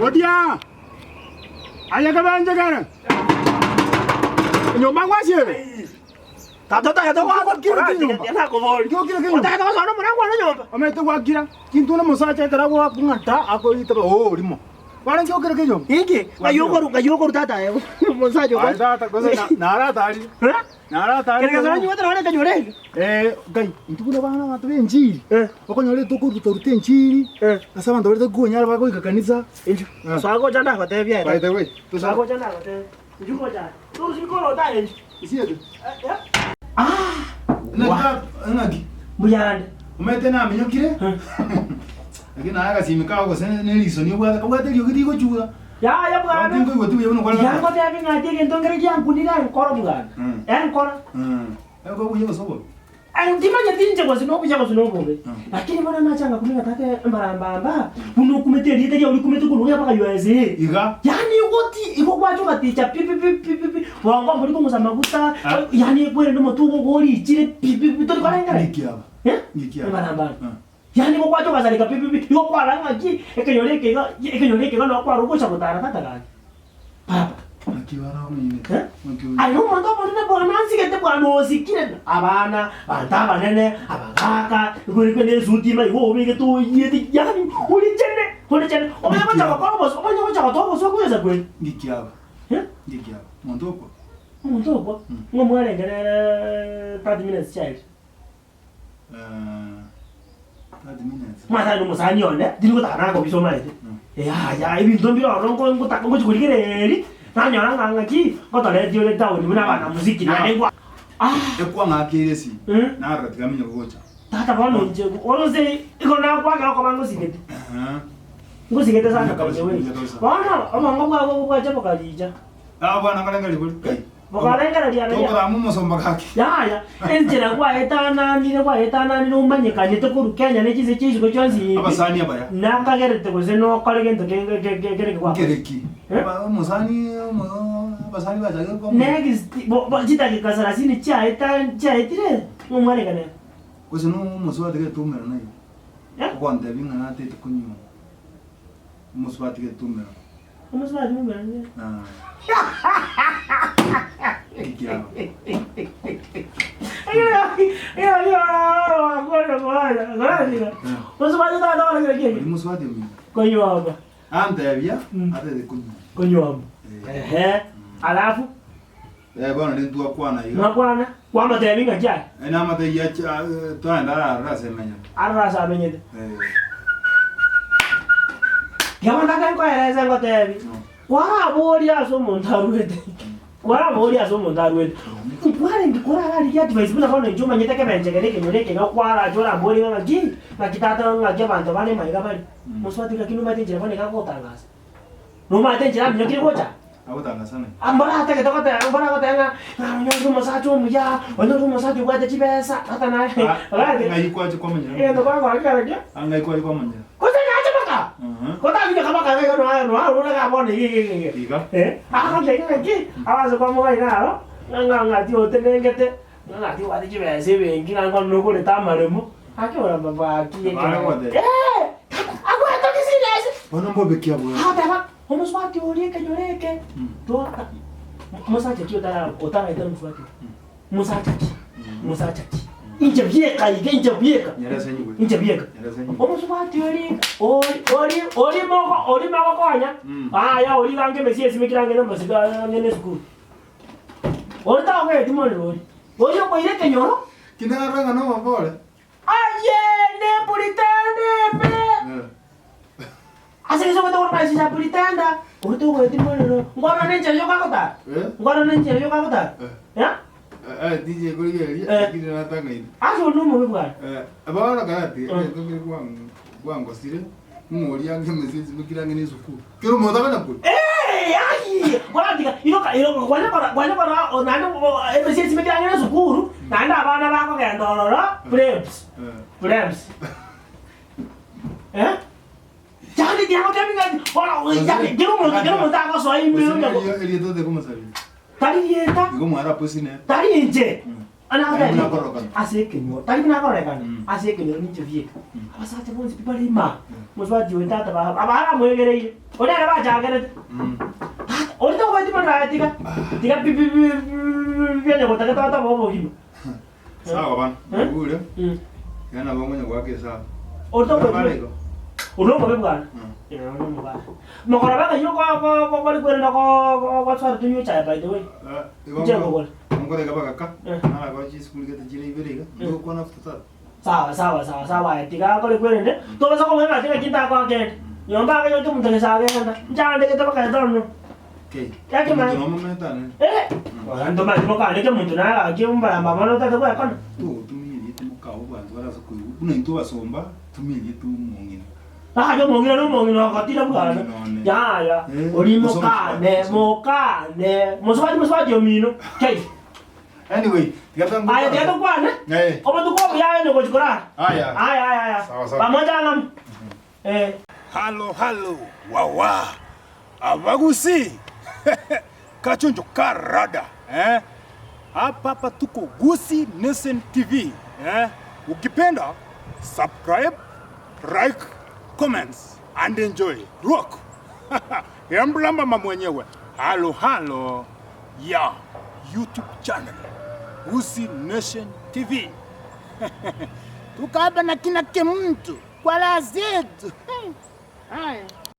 Odia! Aye kebenche kere! Enyomba gwasiere? Tata otagete Gwakire kinyomba. Gwakire kinyomba. Otagete gosoa nomorango one nyomba. Omanyete gwakira, chintu nomosacha ekero agokung'ata akoitaba oo orimo. Bono inki okire kenyomba? Inki? Ng'ai okoru ng'ai okoru tata aye omosacha Aye tata gose na- naratarire. Eh? Naratarire. Kere gesora nyuete nonye ekenyoro eke. Eh, ngai, intwe buna abana abanto b'enchiri, Eh. okonyora tokoruta ruta enchiri, Eh. ase abanto baria tokonyara bagoika kanisa. Inchu. Eh. Soa gocha ndagotebia By ere. the way, Soa gocha ndagotebia. Inchu gocha. Torusi bikoroto aye inchu. Isiete. Eh, eh. Ah! Ng'aki ng'aki? Mbuyande. Omanyete naminyokire, lakini naye agasimi kao gose ne eriso niobwate kabwate eriogi rigochura. Yaya bwana. Naki nkoigwa tibuya buna kware Tiga ngotebie ng'a ati egento nkere giankunire enkoro bwana. Mm. Enkoro. Mm. Eko buya gose obobe? Eh, Timanyeti inche gose nobuya gose nobobe. Mm. Lakini bono nache ngakumia ng'a tata embarambamba, buna okumete erieta riao rikumete korwa iga mpaka USA. Iga. Yaani igoti igo gwacha ogaticha pi pi pi pi pi pi, bongo mbori kong'usa amaguta, Ah. yaani kwerende omotwe ogo gorichire pi pi pi tori korengera. Ng'iki aba. Eh? Ng'iki aba. Embarambamba. Mm. Yaani igo gwacha ogasareka pi pi pi, igo kwarora ng'aki ekenyoro eke iga ekenyoro eke iga noo kwarora ogocha gotara tata gaki. Papa. Naki bara omoinete. Eh? Naki oyo. Aye nomonto omonene bwana ansigete bwana osikire abana, abanto abanene, abagaka, igwe ne esuti ime igo obegete oyiete yaani orichene, orichene. Omanye gocha gokora obosa omanye gocha gotoa obosa okoyesa kweri. Ng'iki aba. Eh? Ng'iki aba. Monto okwa. Omonto okwa, Mm. ng'a mwarenge nere 30 minutes chiaerire. Eh, 30 minutes. Mwasani omosani one, tindi gotaka nakobisa omanyete. Yaya, ebinto mbire ororo nko- ngotaka ngochi korigereria, nanyora ng'a ng'aki, ngotoretie ore town buna abana muziki naende nkwa ah! Ekwang'akeire esimi, Mm. narora tiga amenye gocha. Tata bono inche, bono nse igo nakwakera okoba ngosigete. Ehe. Ngosigete sana Buya kabisa, by the way. buya kabisa. Bono, obongo bwabo obo bwacha bokaricha. Ah, bwana nkarengereria bori, kai. Bokarengereria riria. Tokorama omosomba gaki. Yaya, enchera gwaetananire gwaetananire omanyekanete korwa Kenya ne chinse chia isiko chionsi ibi, Abasani abaya. nakagerete gose nokore gento kenge ke- ke- kere gwakora. Nkereki. Eh? Aba- Omosani omo- abasani bachakire komo. Next, bo- bo- chidakika sarasini chiaeta chiaetire, ng'omwarekane. Gose no omosubati getumero naye. Eh? Ogontebia ng'a natete konywa. Omosubati getumero. Omosubati momberanie. Ah. Ekiao. Omosubati tata Ori mosubati omino. Konyuoma. Antebia Mm. atete konywa. Konyuoma. Eh. Ehe. Alafu Eh bono rende twakwana iga. mwakwana kwamotebia ng'aki aye Eh namatebia acha twaenda aroro ase emenyete. aroro ase amenyete. Eh. Tiga bono tata nkoerese ngotebi, kwaraboria ase omonto arwete, kwaraboria ase omonto arwete, nkwarenge korararigie advice buna bono inche omanyete ekebencho eke na ekenyoro eke iga kwarache oramborie ng'a ng'aki, ng'aki tata ng'aki abanto bane maiga bare, mosubati gaki nomanyete enchera bono iga agotangasa. Nomanyete enchera aminyokire gocha? Agotangasana. Ah, mboratagete goteba, mboragoteba ng'a ng'a onyore omosacha omuya, onyore omosacha obwate chibesa, tata naye, oragete. Ng'ai kwache kwamanyera? Egento kwakora kere ki? Ah, ng'ai kwache kwamanyera? Gose nache baka? Mhm. Gotaminyoka baka iga iga noa noa orore iga bono iga iga iga iga. Iga. Eh, agoteba ng'a ng'aki, abase kwamoa iga aro, ng'a ng'a ng'ati otenengete, ng'a ng'ati obwate chibesa ebenki ng'a bono nogorete amaremo, gaki oramba bwaki Nabo agoteba. Eh, tata, agwetoki serious. Bono mbobe ki abwo? Agoteba, Omosubati oria ekenyoro eke, toaka mosacha ki otara otaraeta omosubati oria? Mosacha ki? Mosacha ki? Inche bieka iga, inche bieka. Nyerese nyigwe. Inche bieka. Nyerese nyigwe. Omosubati oria ori ori ori moko ori mogokonya, aya oria iga ange emesie esimekire ange na amasiko ange na esukuru. Oria tagoeti morero oria. Oria okoira ekenyoro. Ki narora ng'a nomomba ore? Aye ne pretender ebe. Ase gese ogoteba korwa ase pretender, oria togoeti morero. Nkwarora na enchera yoka agotara? Nkwarora na enchera yoka agotara? Eh? Eh, DJ korigereria, Eh. lakini natang'aini. Ase oria nomobe bwana. Eh, bono karati, egento kere kwang- kwangosire, ng'a oria ange emesegi simekire ang'e na esukuru. Kera omonto akanya koria. Eh, aye! Koratiga, iroka, iroka, kwanya kora, kwanya kora, o- naende o- emesegi esimekire ang'e na esukuru, naende abana bakogenda ororo, preps, Eh. preps. Eh? Yaani tiagotebi ng'a bono yaani kera omonto kera omonto agosoa ime Gose onye erio erieta ote komosareria. tari rieta, Igo mwara pusi ne. tari inche. Tari buna akororekana. Ase ekenyoro, tari buna akororekana, Mm. ase ekenyoro ninche bieka. Abasacha bonsi pi bare imaa, mosubati oyo tata baba, abaramoegereire, oria ere bachakerete. Tata, oria tokobeti mono aye tiga, tiga pi pi pi pi bianya gotaka tata bobe obogima. Sawa bana, Eh? naigure, Mm. iga nabo nkonya goaka esabu. Oria tokobeti Bare mono. igo. Oria omobe bwana. Mm. Eh, oria omobe. Mogoro baka ko ko ko kori kwerenda ko ko gochwara tonywe echae by the way. Ah, igo Inche nko- nkogora. nkore iga bagaka, Eh. narakora chisukuru gete chire ibere iga, ndogokwana after tatu. Sawa sawa sawa sawa aye tiga akore kwerende, tobasa komanya ng'a tiga kintakoa kende. Nyomba ake nyoche omonto gese agenda, nchandegete mpaka etono. Kei. Yake Omonto mani. nomomenta nere. Eh! Oyo ntomanyeti mokande omonto naye gaki ombaramba bono otagete gwekona. Togotumia erieta mokao abanto barase koigwa, buna intwe abasomba, tumia erieta omong'ina. Aye omong'ina na omong'ina ogotira bwana. Omong'ina one. Yaya. Eh, Ori gose mokane, omosubati. mokane. Mosubati mosubati omino. Kei. Anyway, tiga tangwe Aye tiga tokwane. Eh. Obotuko obuya aye nogochi korara. Aya. Aya aya aya. Sawa, sawa. Pamoja ng'amo. Eh. Halo halo wawa abagusi kachonjo karada eh? Hapa hapa tuko Gusii Nation TV eh? Ukipenda subscribe, like, comments and enjoy. Rock. Yamblamba mwenyewe. Halo halo ya YouTube channel Gusii Nation TV. Tuko hapa na kina Kemuntu kwa raha zetu. Haya.